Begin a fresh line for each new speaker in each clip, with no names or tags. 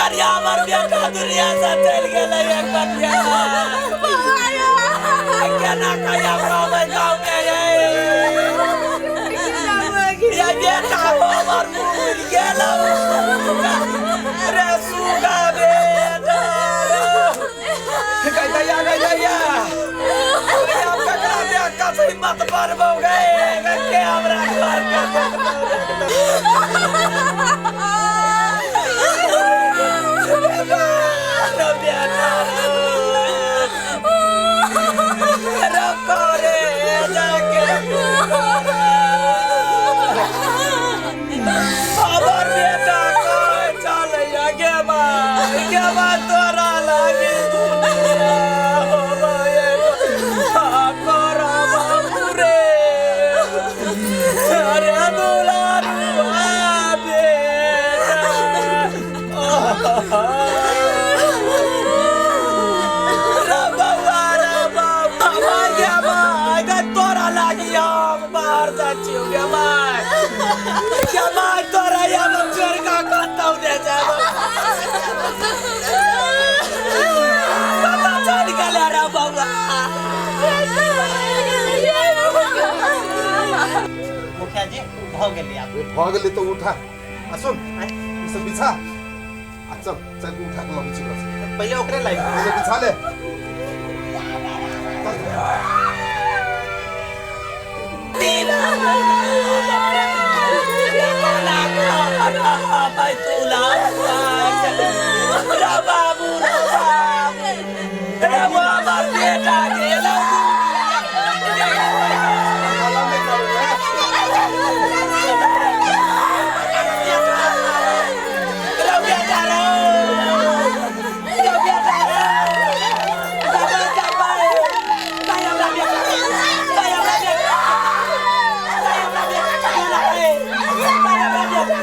करिया हमर बेटा दुनिया से चलि गेलै एक बटिया केना कहिया रहबै गाँवमे यै ये बेटा हमर मरि गेल रे सुगा बेटा रे गैया गैया ककरा देख कऽ हिम्मत बढ़बौ गे के हमरा घर के हमर बेटा कहै चलैया गे माय गे माय तोरा लागी दुनिया होबै करब रे अरे दुलारुआ बेटा रे बौआ रे बौआ गे माय गे तोरा लागी हम बाहर जाइ छियौ गे माय गे माय तोरा हम छोड़ि कऽ कतौ नहि जायब कतऽ चलि गेलै रे बौआ।
मुखिया जी भऽ गेलै आब।
भऽ गेलै तऽ उठा आ सुन ई सब बिछा आ चल चल के उठा के लबै छी घर से।
पहिले ओकरे लाइफ
पहिले बिछा ले चल।
बाबू हमर बेटा गेल। रौ बेटा रौ, रौ बेटा रौ, हमरा बेटा, हमरा बेटा, हमरा बेटा हमरा बेटा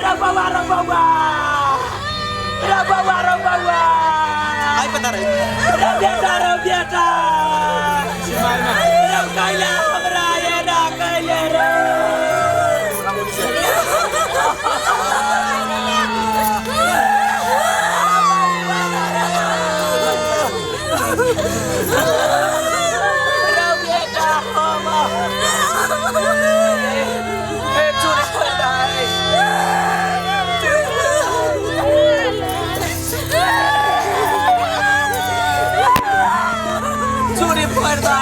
रौ बौआ रौ बौआ रौ बौआ रौ बौआ
आई पता रही
रौ बेटा रौ बेटा रौ कैला हमरा एना कैले रे। रौ बेटा हम ए चोरी कर चोरी पर्दा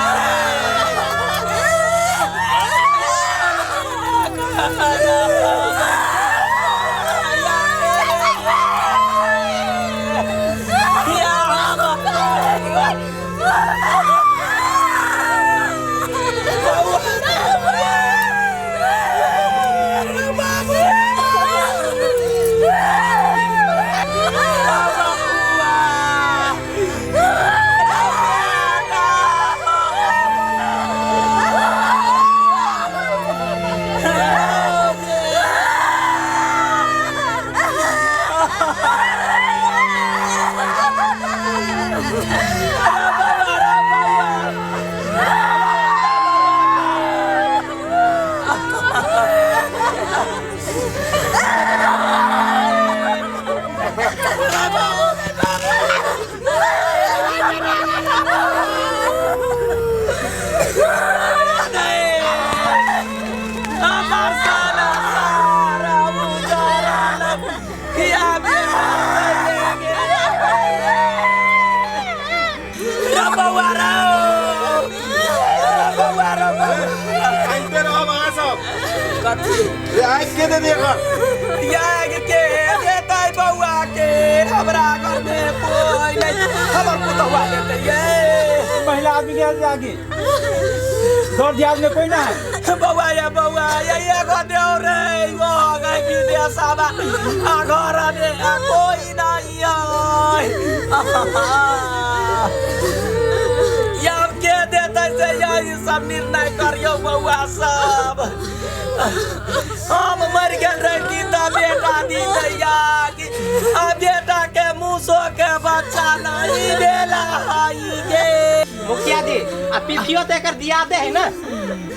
हमर साला सारा उजारल किया रे बौआ रे बौआ रे बौआ।
आइते रहब अहाँ सब।
कथी
रे आगि के दे दे एकर?
आगि के देतै बौआ के? हमरा घर में कोई नहीं, हमर पुतहुआ देतै ये।
महिला आदमी के आगे दौड़ दियाद में कोई ना है।
बौआ ये बौआ ये एगो देव रे वो गए विदेशवा आ घर में आ कोई नहीं है। आब के देतै से यही सब निर्णय करियौ बौआ सब। हम मरि गेल रही तऽ बेटा दितै आगि, आ बेटा के मुसो के बच्चा नहीं भेला हई गे।
मुखिया जी आ पीठियो तो एकर दिया दे है ना।